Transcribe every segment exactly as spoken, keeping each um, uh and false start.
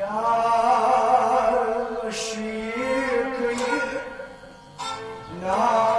یار عشیق ناز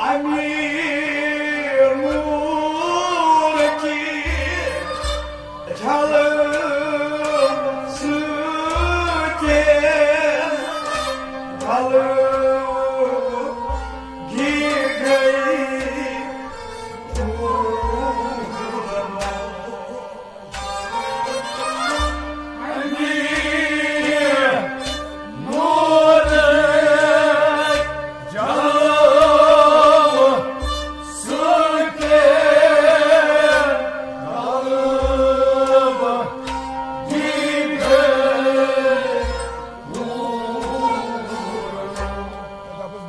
امیر نور کی جھلک سۭتۍ غلبہٕ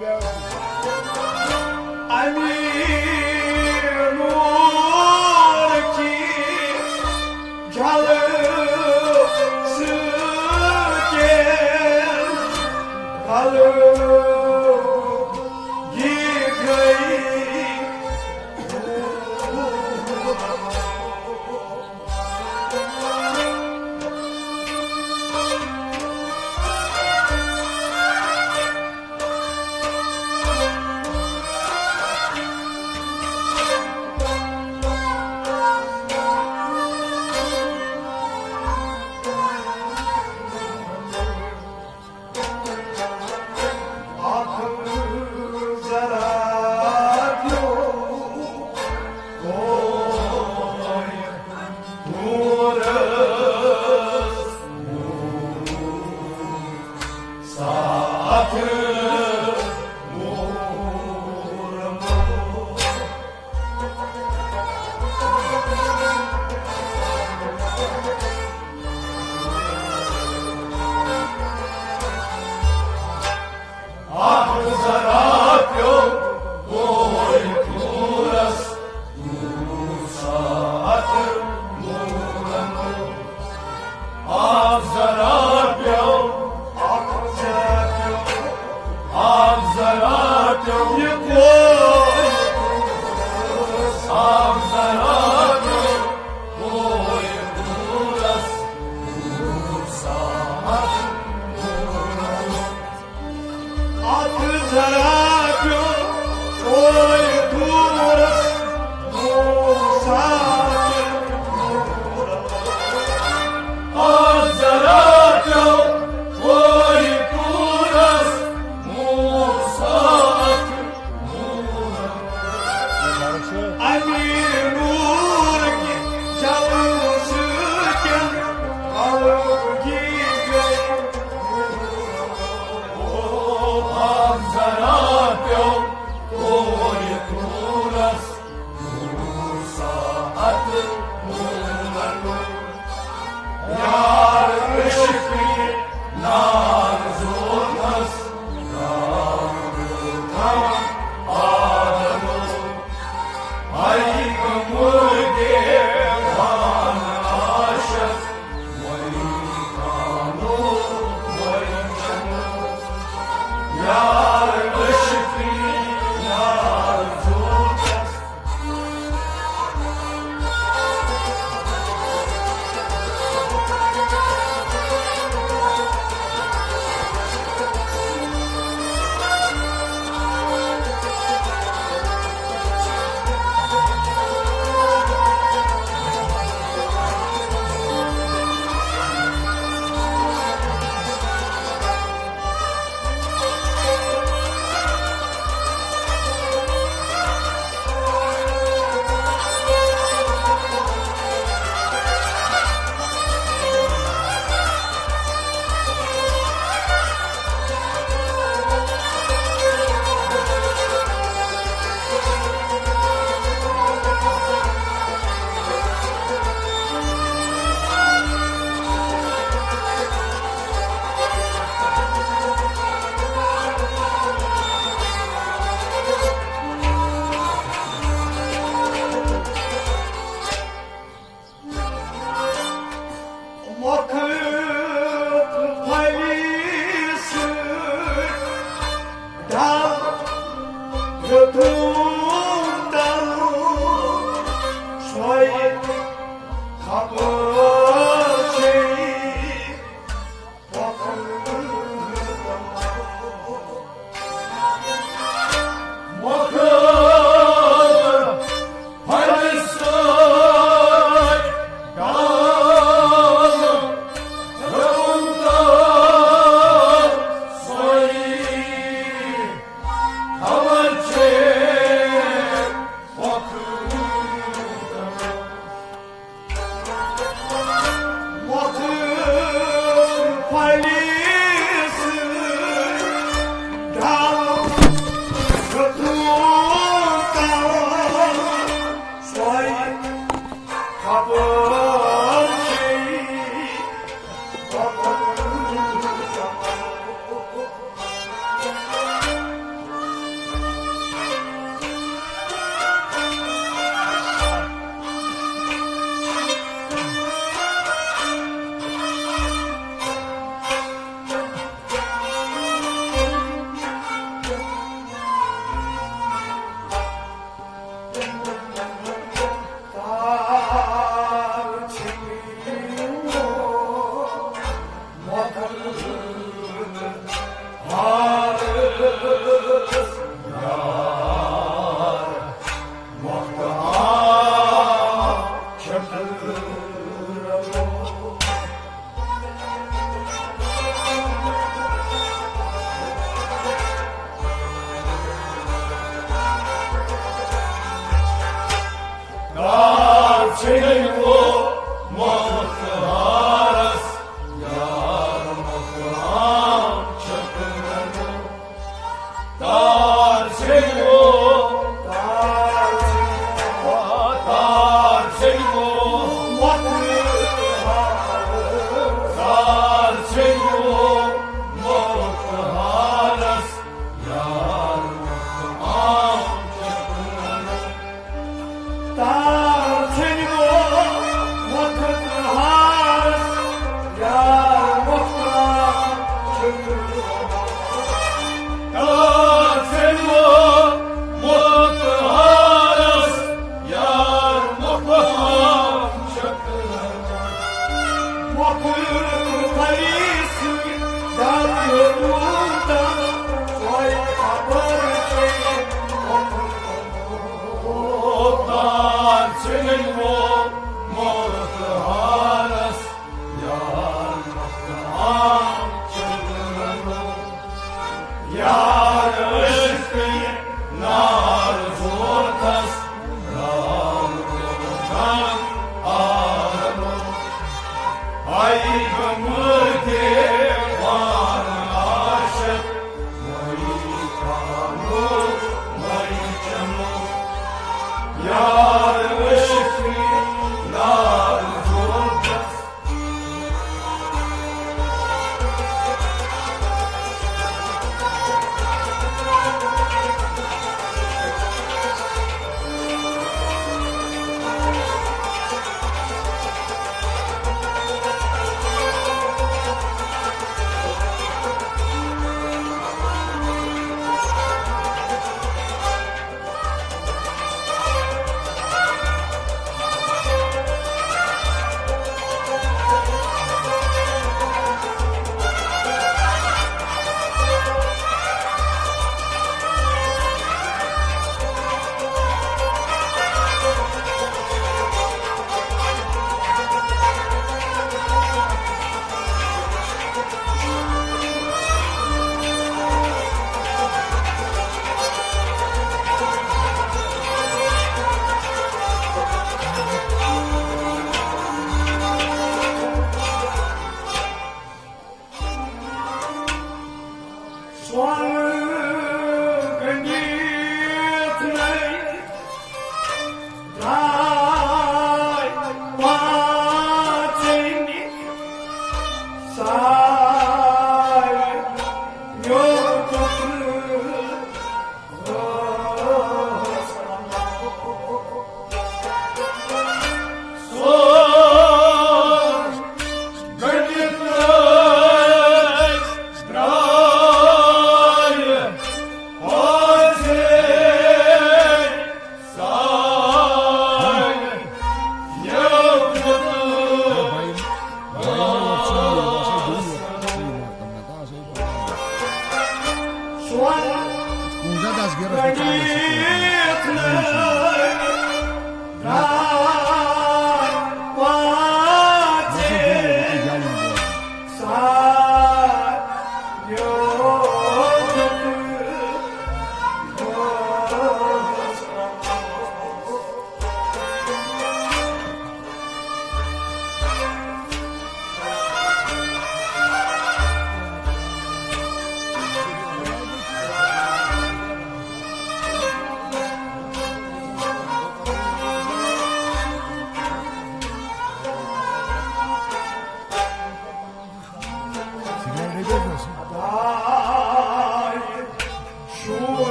گٔے۔ امیر نور کی جھلک سۭتۍ غلبہٕ گٔے۔ ذرا پیوٚو اوے دوٗرس موسیٰ۔ آ، ذرا پیوٚو اوے دوٗرس موسیٰ۔ امیٖر نوٗر کہِ جلوٕ سۭتۍ آلوٗدگی گٔے۔ سۄن گٔنٛڈِتھ نٔے درٛاے پانٛژٕنۍ ساے میوٗٹھ۔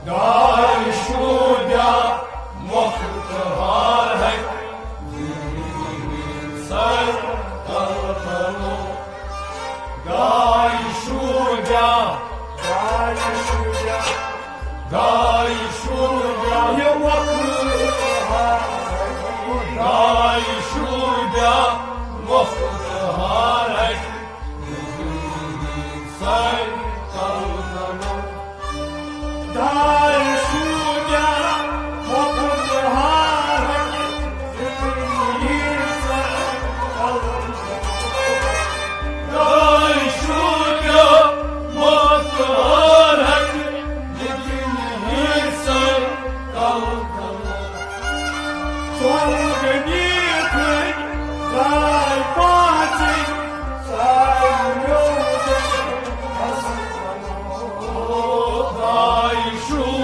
داے شوٗبیا مۄکھٕ تہٕ ہار ہَتہِ، سر تل تلو۔ داے شوٗبیا، داے شوٗبیا، داے شوٗبیا، یہِ مۄکھٕ تہٕ ہار ہَتہِ۔ داے شوٗبیا مۄکھٕ تہٕ ہار ہَتہِ، سر تل تلو۔ داے شوٗبیا مۄکھٕ تہٕ ہار ہَتہِ، داے شوٗبیا مۄکھٕ تہٕ ہار ہَتہِ، سر تل تلو۔ سۄن گٔنٛڈِتھ نٔے درٛاے پانٛژٕنۍ ساے میوٗٹھ۔ داے شوٗبیا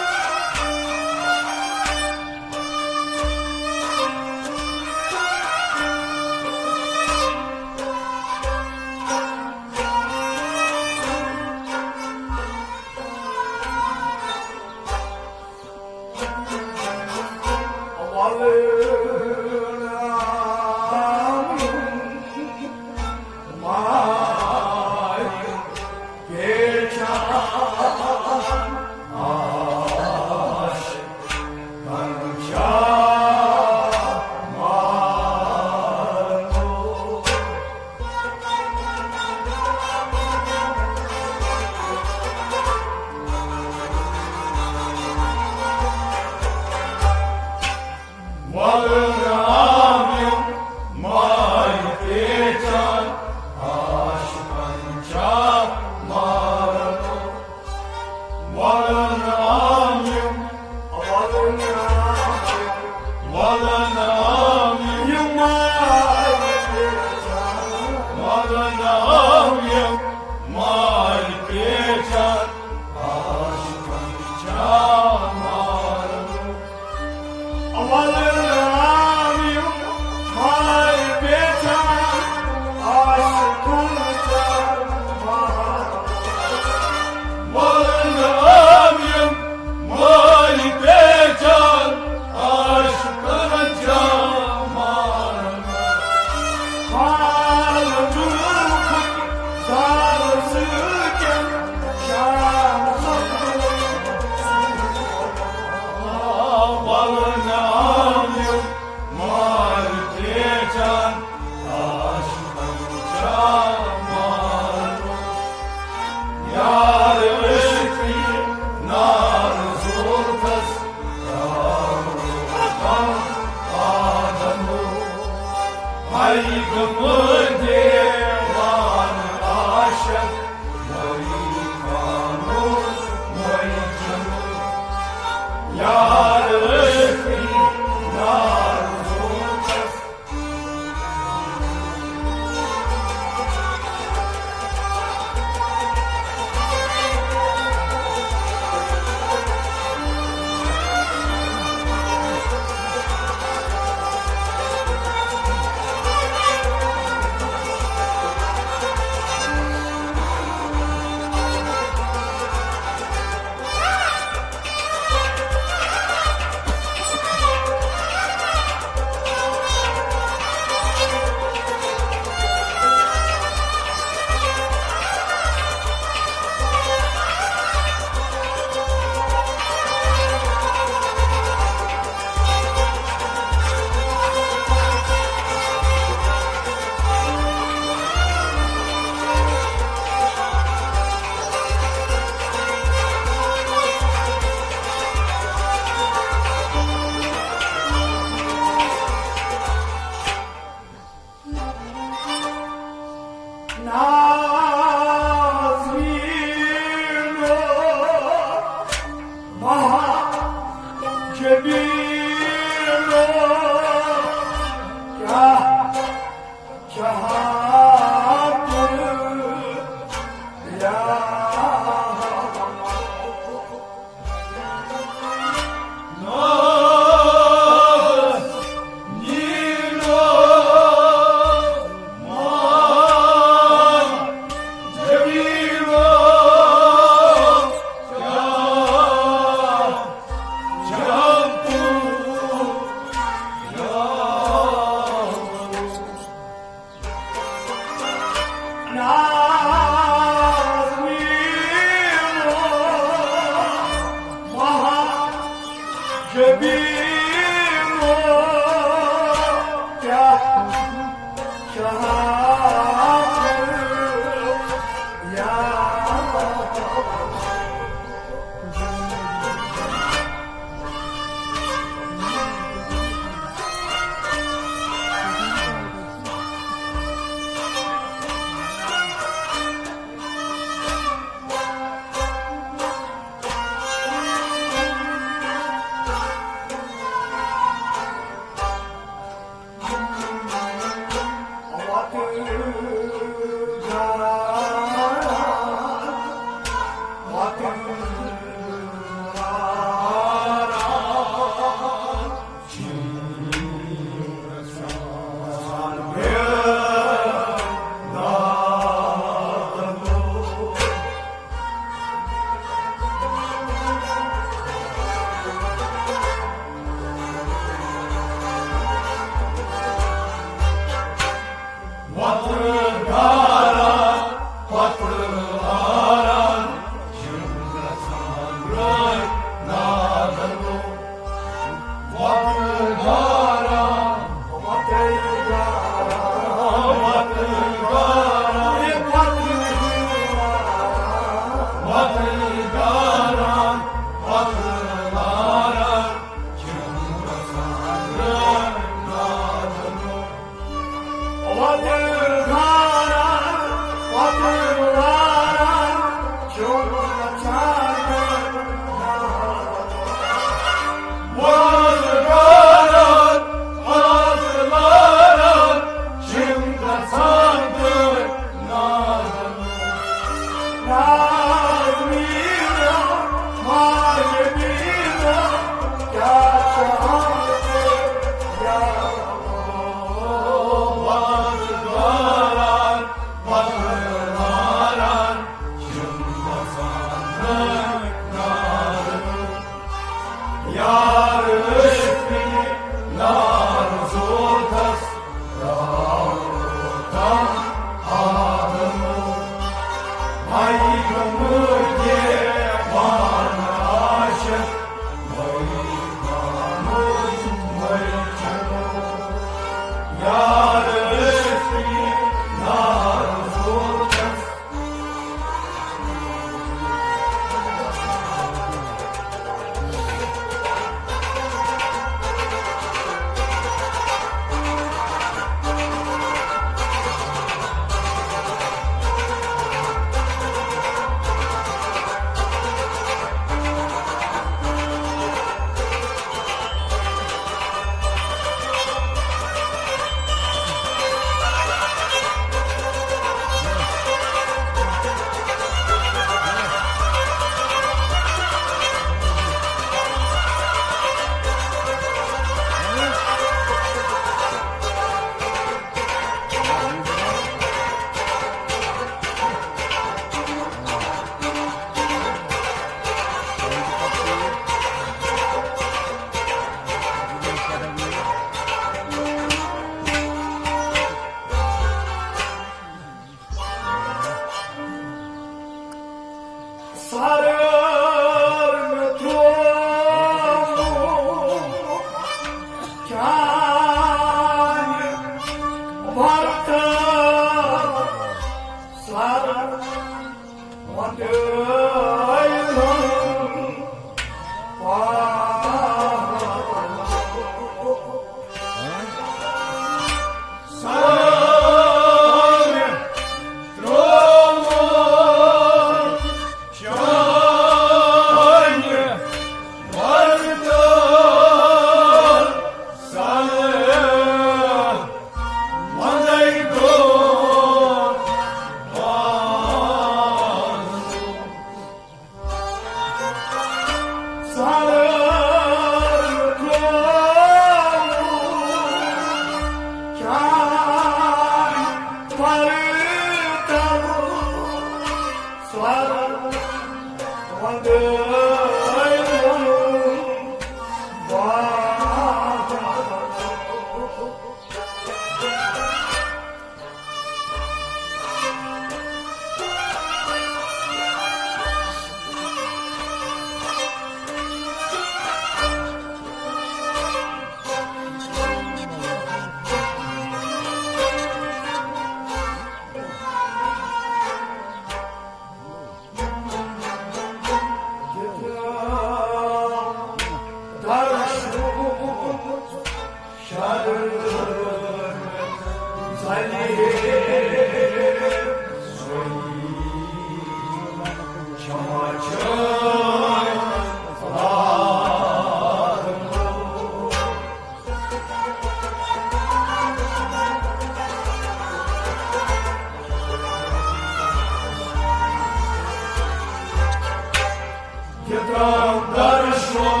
دِتران درشُن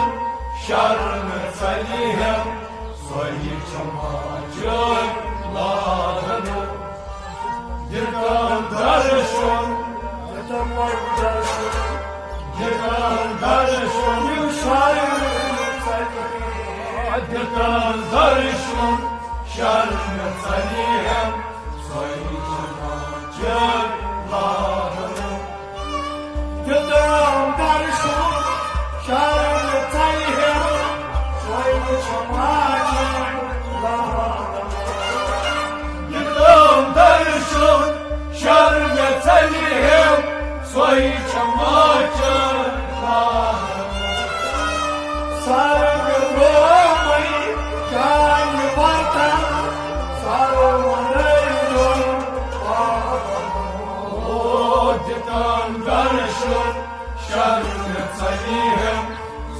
شرمہٕ ژَلہِ ہٮ۪م، سۄے چھَم ماجہِ لاگنُک۔ دِتران درشُن، دِتران درشُن، دِتران درشُن، یہِ شرمہٕ ژَلہِ ہٮ۪م۔ دِتران درشُن شرمہٕ ژَلہِ ہٮ۪م، سۄے چھَم ماجہِ لاگنُک۔ دِتران درشُن شرمہٕ ژَلہِ ہٮ۪م، سۄے چھَم ماجہِ لاگنُک۔ دِتران درشُن شرمہٕ ژَلہِ ہٮ۪م، سۄے چھَم ماجہِ لاگنُک۔ سرگ رومئی جان برتن سرو منرجن۔ او دِتان درشن شرم ژلیہم،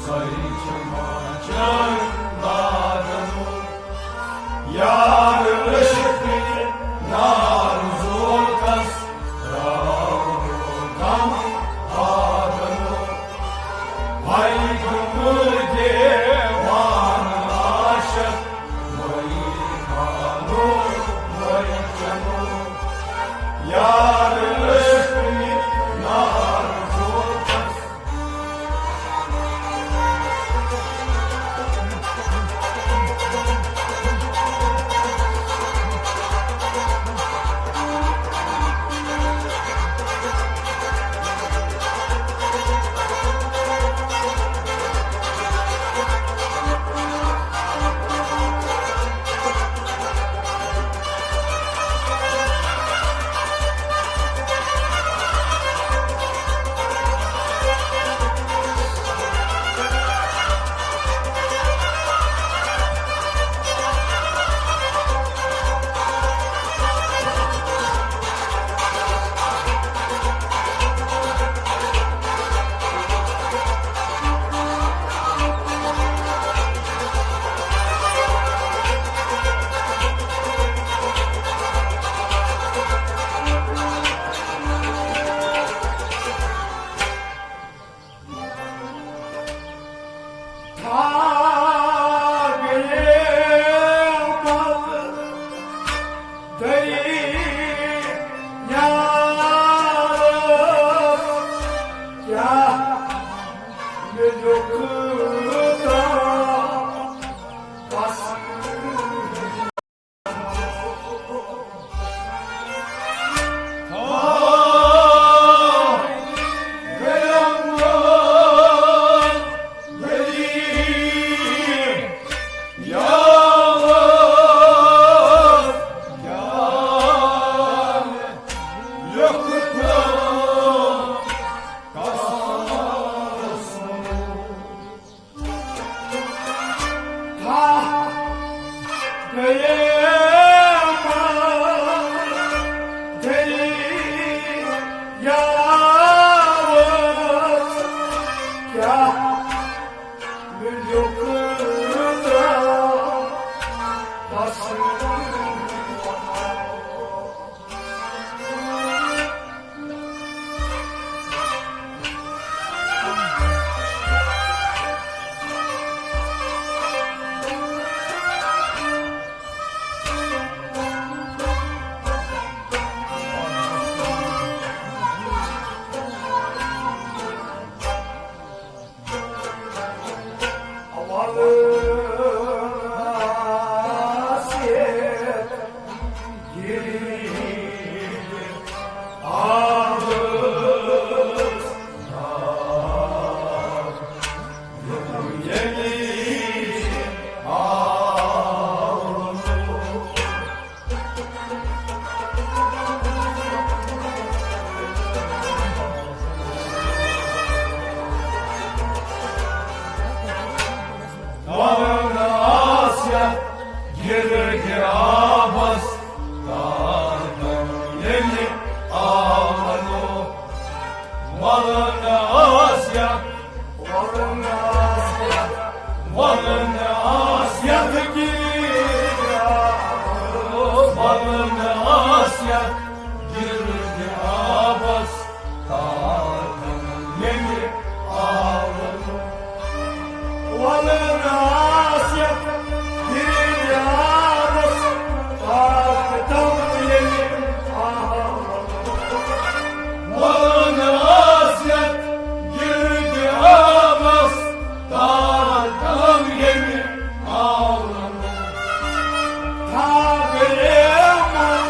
سۄے چھِ ماجن لاگنُک۔ یار عشقٕچ نار زولکس، ترٛاو غم آگنُک۔ وَے گوٚمُت دیوانہٕ عاشق، وَے خانُک، وَے چنُک۔ یار عشقٕچ نار زولکس، آمنو، ولن آسیا، ولن آسیا، ولن آسیا، گرد آبس، تاکن ییٚلہِ آمنو۔ ولن آسیا، گرد آبس، تاکن ییٚلہِ آمنو۔ ولن آسیا، گرد آبس، تاکن ییٚلہِ آمنو۔ تھاو یِمن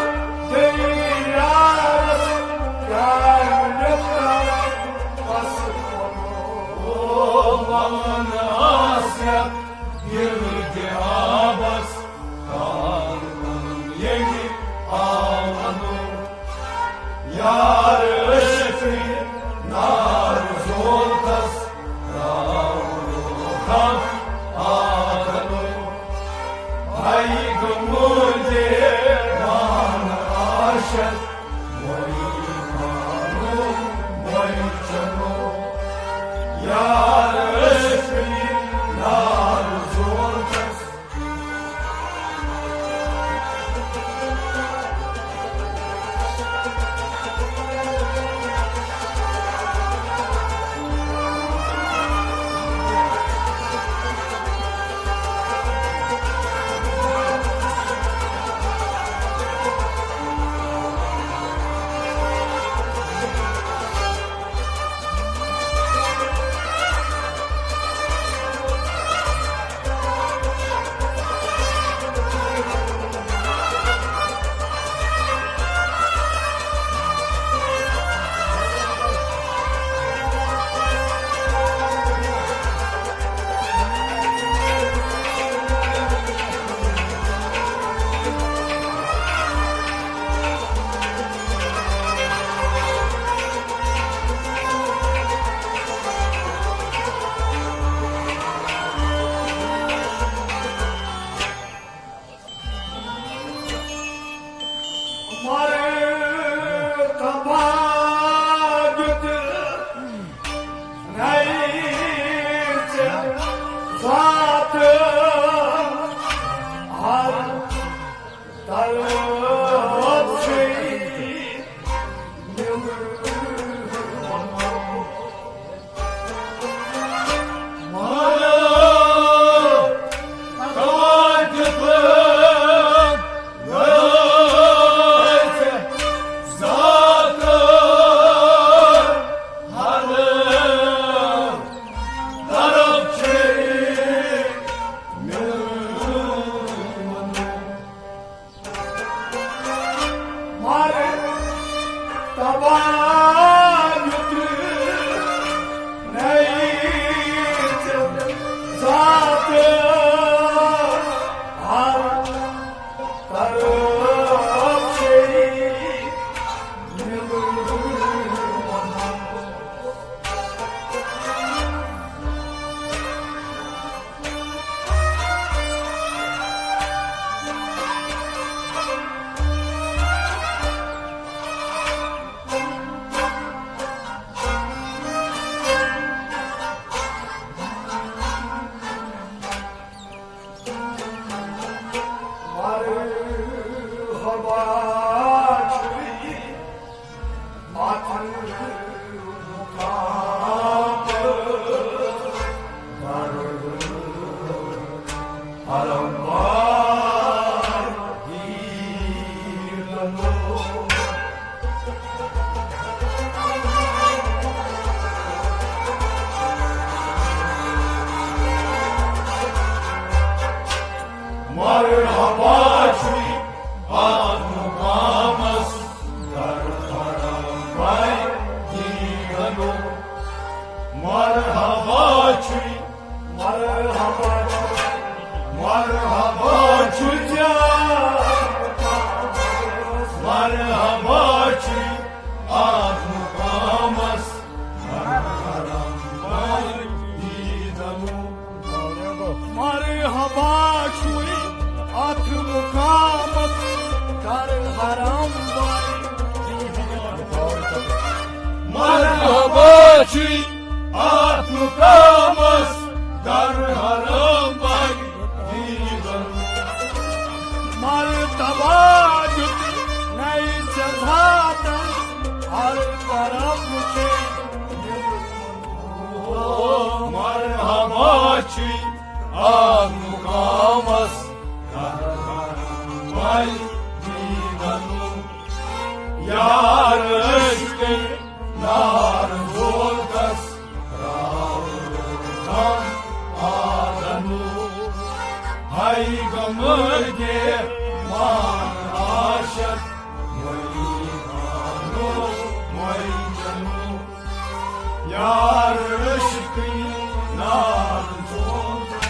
دٔریاوس، کیٛاہ یوٗتاہ پس کھوٚتمُت۔ او ولن آسیا، گرد آبس، تاکن ییٚلہِ آمنو۔ یار عشقی نار زولتس، راولو غم آدنو۔ بھائی گمو دے مان آشت، وہی مانو، وہی چنو۔ یار عشقی نار زولتس، مر تباہ دیُت نَے ژےٚ ذات ہر طرف چھُے نیُن۔ مر تباہ یُتھ نَے ژےٚ ذات ہر طرف چھے نیُن۔ مرحبا چھُے اتھ مقام پر۔ مرحبا چھُے اتھ مقامس، در حرم بے دیدنو۔ مرحبا چھُے، مرحبا چھُے، مرحبا چھُے ژےٚ۔ مرحبا چھُے اتھ مقامس، در حرم بے دیدنو۔ مرحبا چھُے اتھ مقامس، در حرم بے چھُے اتھ مقامس در حرم بنگیٖزن۔ مرتبہ دیُت نَے ژےٚ ذاتن ہر طرف چھُے۔ مرحبا چھُے اتھ مقامس در حرم بنگیٖزن۔ یار عشقٕکۍ نار زولکس راو غم آدنو۔ ہاے غم دے مان آشت مئی خانو مئی جنو۔ یار عشقٕکۍ نار زولکس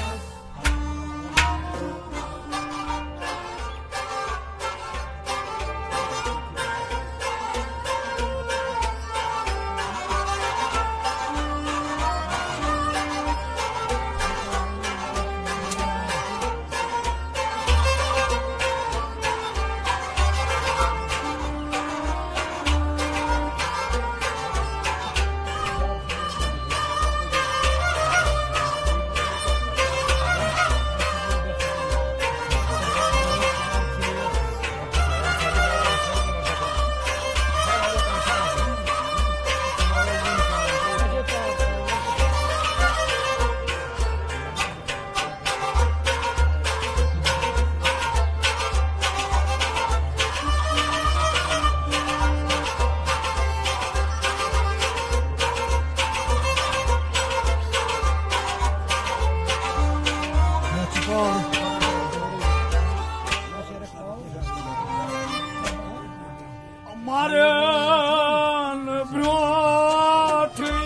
مرن برونٹھٕے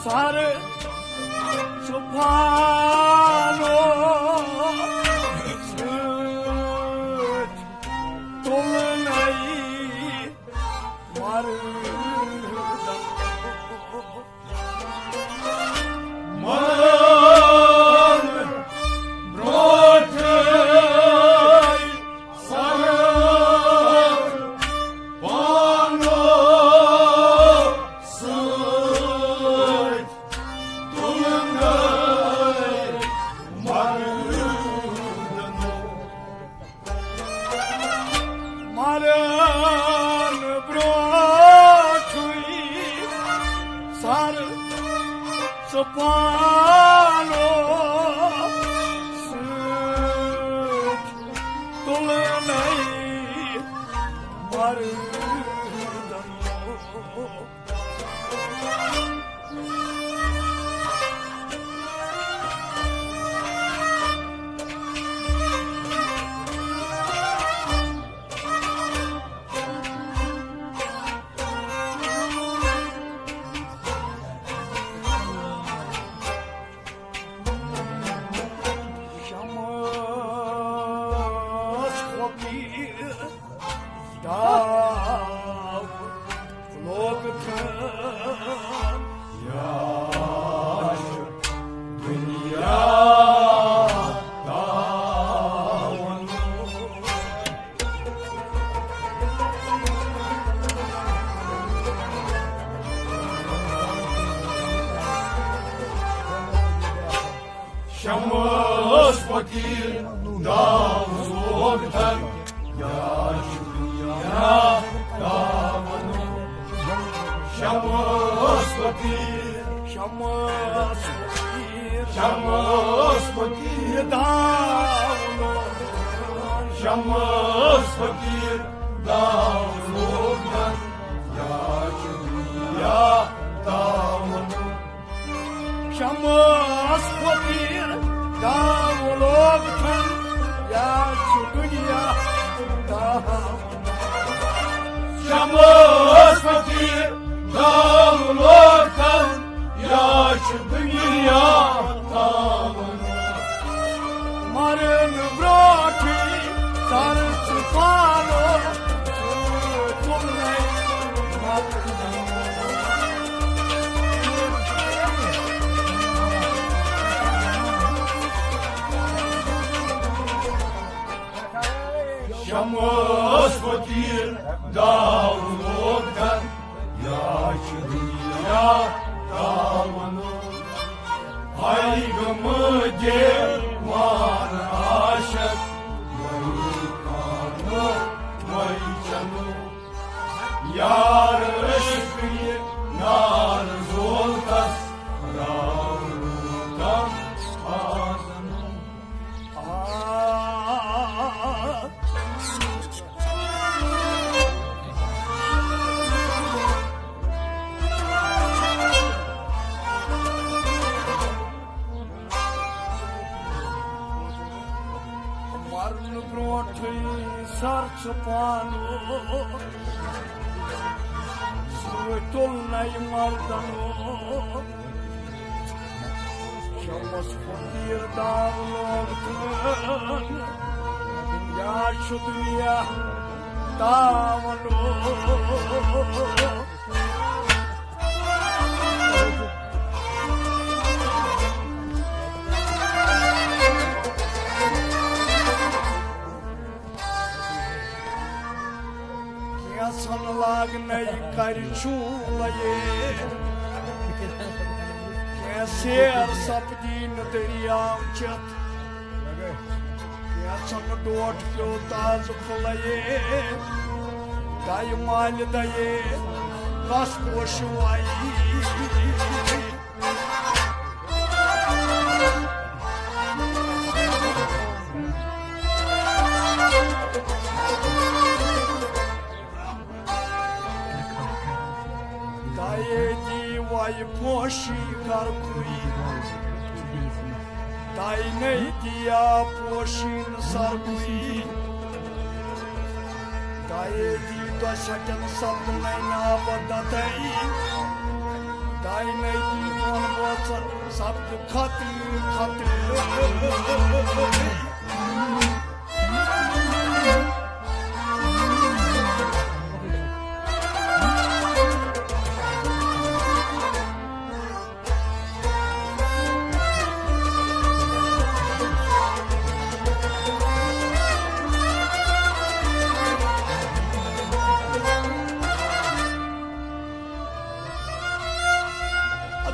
سر سُہ پانو سۭتۍ تُلنَے مردن۔ مرن برونٹھٕے سر پانو سۭتۍ تُلنَے مردن۔ مرن برونٹھٕے سر سُہ پانو سۭتۍ تُلنَے مردن۔ شمس فقیر داو لوگ تھن یا دنیا داون۔ شمس فقیر داو لوگ تھن یا دنیا داون۔ شمس فقیر، شمس فقیر، شمس فقیر داو لوگ تھن۔ شمس فقیر داو لوگ تھن یا دنیا داون۔ شمس فقیر داو لوگ تھن یا چھُ دنیا داو۔ شمس فقیر داو لوگ تھن یا چھُ دنیا داو۔ مرن برونٹھٕے سر سُہ پانو سۭتۍ تُلنَے مردن۔ شمس فقیر داو لوگ تھن یا چھُ تاونو، آیہِ گمہٕ دیوان عاشق، وَے خانو، وَے چنو۔ یار عشق یہِ نار زولتس، راو روٗدم آزنو۔ آ۔ مرنہٕ برونٛٹھٕے سر ژٕ پانہٕ، سۭتۍ تُل نَیہِ مردنہٕ۔ شمس فقیٖر داو لوگ تھٲن، یا چھُ دُنیا تاوَن۔ کینٛژھن لاگنَے کرِ چوٗلہٕ یے، کینٛہہ سیر سپدی نہٕ دٔریاو چٮ۪تھ۔ کینٛژھن ڈوٹھ پیوٚو تازٕ پھُلہٕ یے، دَیہِ مالہِ دَیے کَس پوشہِ وَیہِ۔ دایے دی وای پوشی گرکُے، داینَے دیا پوشی نہٕ سرکُے۔ دایے دی دۄشٹن سپنَے نابہٕ دتَے، داینَے دی دۄن بٲژن سپدِ خطرٕ خطرٕ۔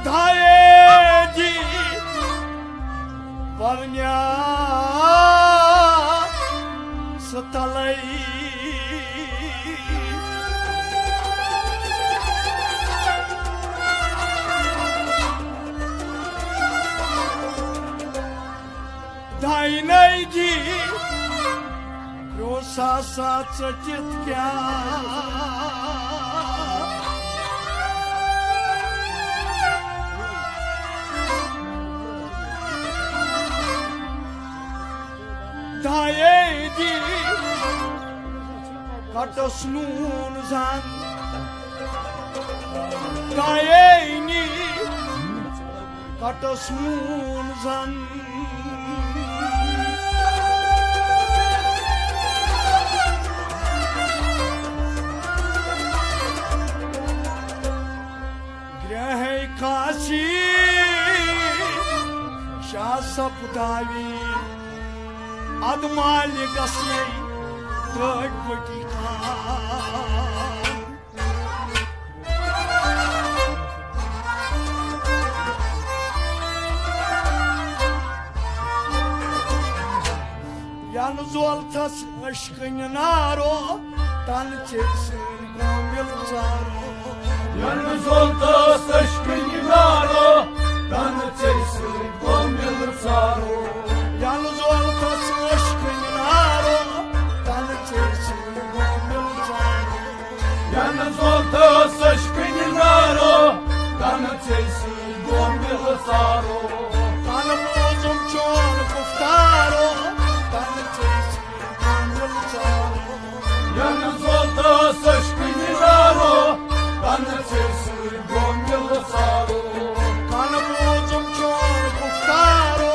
دایے جی پرنیا ستلئی۔ داینَے دی روسا سا ژٔٹِتھ کیٛاہ؟ دایے دی کٹس نون زن، دایے نی کٹس نون زن۔ گرہے کاسی شاہ سپداوی ادمالی گسنے ٹٲٹھۍ پٲٹھی خان۔ ینہٕ زولتھس عشقٕنۍ نارو، تنہٕ ژے سۭتۍ گوٚو مِلہٕ ژارو۔ ینہٕ زولتھس عشقٕنۍ نارو، تنہٕ ژے سۭتۍ گوٚو مِلہٕ ژارو۔ ینہٕ زولتھس عشقٕنۍ نارو، تنہٕ ژے سۭتۍ گوٚو مِلہٕ ژارو۔ ینہٕ زولتھس عشقٕنۍ نارو، تنہٕ ژے سۭتۍ گوٚو مِلہٕ ژارو۔ تنہٕ بوٗزُم چون گُفتارو، تنہٕ ژے سۭتۍ گوٚو مِلہٕ ژارو۔ ینہٕ زولتھس عشقٕنۍ نارو، تنہٕ ژے سۭتۍ گوٚو مِلہٕ ژارو۔ تنہٕ بوٗزُم چون گُفتارو،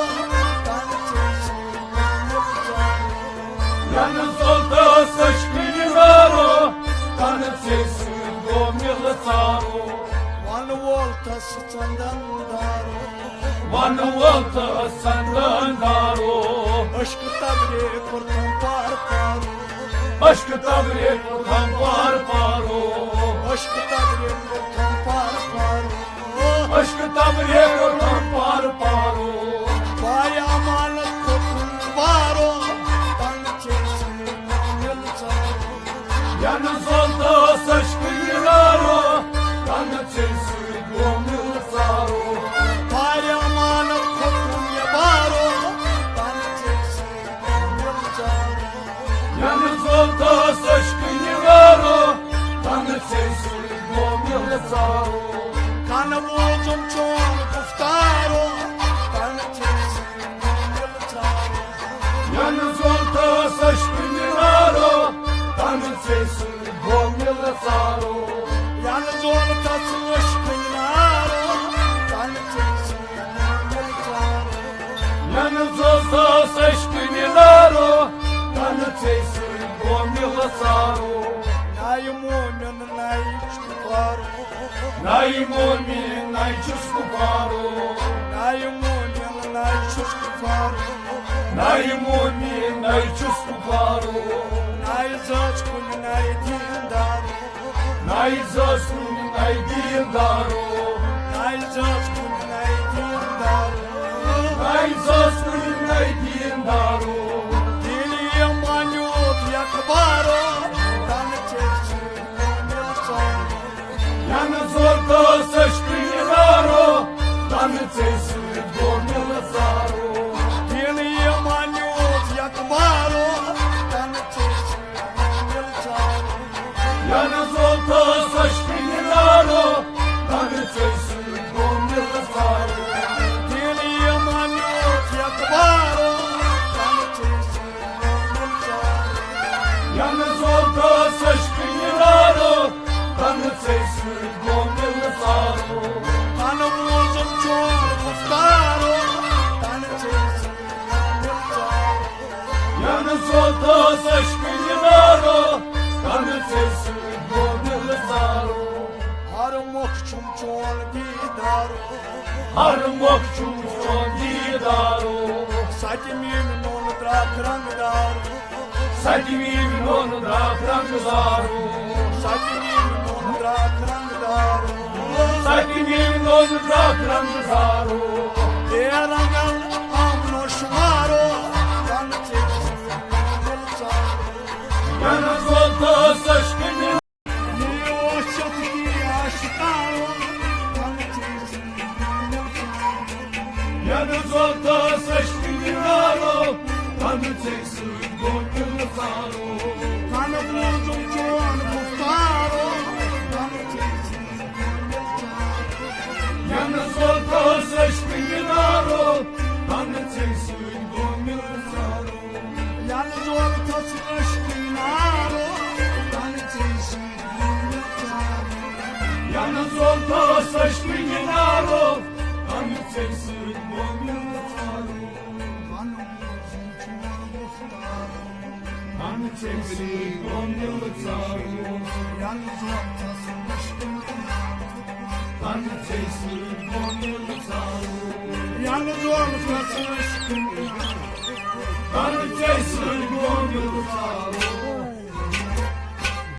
تنہٕ ژے سۭتۍ گوٚو مِلہٕ ژارو۔ ینہٕ زولتھس عشقٕنۍ نارو، تنہٕ ژے سۭتۍ گوٚو مِلہٕ ژارو۔ ونہٕ وول تس ژندن دارو۔ ونہٕ وول تس ژندن دارو۔ عشق تبرے کوٚرتھم پار پارو۔ عشق تبرے کوٚرتھم پار پارو۔ عشق تبرے کوٚرتھم پار پارو۔ زن زول تہٕ سچ کُنہِ نارو، تنہٕ ژےٚ سۭتۍ گوٚو مےٚ ژارو۔ واریاہ مانت کھوٚتُم مےٚ بارو، تنہٕ ژےٚ سۭتۍ گوٚو مےٚ ژارو۔ ینہٕ زول تہٕ سچ کُنہِ نارو، تنہٕ ژےٚ سۭتۍ گوٚو مےٚ ژارو۔ کنہٕ بوزُم چون گفتارو، تنہٕ ژےٚ سۭتۍ گوٚو مےٚ ژارو۔ ینہٕ زول تہٕ سچ کُنہِ نارو، تنہٕ ژےٚ سۭتۍ گوٚو مےٚ ژارو۔ ینہٕ زول تہٕ سچ کُنہِ نارو، تنہٕ ژےٚ سۭتۍ گوٚو مےٚ ژارو۔ ینہٕ زول تہٕ سچ کُنہِ نارو، تنہٕ ژےٚ سۭتۍ گوٚو مےٚ ژارو۔ نایہِ مومن نایہِ چھُ پارو۔ نایہِ مومن نایہِ چھُس کُپارو۔ نایہِ مومن نایہِ چھُس کُپارو۔ نایہِ مومن نایہِ چھُس کُپارو۔ نایہِ زٲژ کُنہِ نایہِ دیٖندارو۔ نایہِ زٲژ کُنہِ نایہِ دیٖندارو۔ نایہِ زٲژ کُنہِ نایہِ دیٖندارو۔ نایہِ زٲژ کُنہِ نایہِ دیٖندارو۔ دِل یہِ مانیوت یکبارو، تنہٕ ژےٚ سۭتۍ گوٚو مےٚ ژارو۔ ینہٕ زول تہٕ سچ کُنہِ نارو، تنہٕ ژےٚ سۭتۍ گوٚو مےٚ ژارو۔ دِل یہِ مانیوت یکبارو، تنہٕ ژےٚ سۭتۍ گوٚو مےٚ ژارو۔ ینہٕ زول تہٕ سچ کُنہِ نارو، تنہٕ ژےٚ سۭتۍ گوٚو مےٚ ژارو۔ دِل یہِ مانیوت یکبارو، تنہٕ ژےٚ سۭتۍ گوٚو مےٚ ژارو۔ ینہٕ زول تہٕ سچ کُنہِ نارو، تنہٕ ژےٚ سۭتۍ گوٚو مےٚ ژارو۔ تنہٕ بوزُم چون گفتارو، تنہٕ ژےٚ سۭتۍ گوٚو مےٚ ژارو۔ ینہٕ زول تہٕ سچ کُنہِ نارو، تنہٕ ژےٚ سۭتۍ گوٚو مےٚ ژارو۔ ہر مۄکھ چھُم چون دیٖدارو۔ ہر مۄکھ چھُم چون دیٖدارو۔ ستہِ میٖمہِ نوٗنہٕ درٛاکھ رنٛگدارو۔ ستہِ میٖمہِ نوٗنہٕ درٛاکھ رنٛگدارو۔ ستہِ میٖمہِ نوٗنہٕ درٛاکھ رنٛگدارو۔ ستہِ میٖمہِ نوٗنہٕ درٛاکھ رنٛگدارو۔ بے رنٛگل آمنو شُمارو، تنہٕ ژےٚ سۭتۍ گوٚو مےٚ ژارو۔ ینہٕ زول تہٕ سچ کُنہِ یہِ اوس یتھ کی آشکارو، تنہٕ ژےٚ سۭتۍ گوٚو مےٚ ژارو۔ ینہٕ زول تہٕ سچ کُنہِ نارو، تنہٕ ژےٚ سۭتۍ گوٚو مےٚ ژارو۔ کنہٕ بوزُم چون گفتارو، تنہٕ ژےٚ سۭتۍ گوٚو مےٚ ژارو۔ ینہٕ زول تہٕ سچ کُنہِ نارو، تنہٕ ژےٚ سۭتۍ گوٚو مےٚ ژارو۔ ینہٕ زول تہٕ سچ کُنہِ نارو، تنہٕ ژےٚ سۭتۍ گوٚو مےٚ ژارو۔ ینہٕ زول تہٕ سچ کُنہِ نارو، تنہٕ ژےٚ سۭتۍ گوٚو مےٚ ژارو۔ کنہٕ بوزُم چون گفتارو، تنہٕ ژےٚ سۭتۍ گوٚو مےٚ ژارو۔ ینہٕ زول تہٕ سچ کُنہِ نارو، تنہٕ ژےٚ سۭتۍ گوٚو مےٚ ژارو۔ ینہٕ زول تہٕ سچ کُنہِ نارو، تنہٕ ژےٚ سۭتۍ گوٚو مےٚ ژارو۔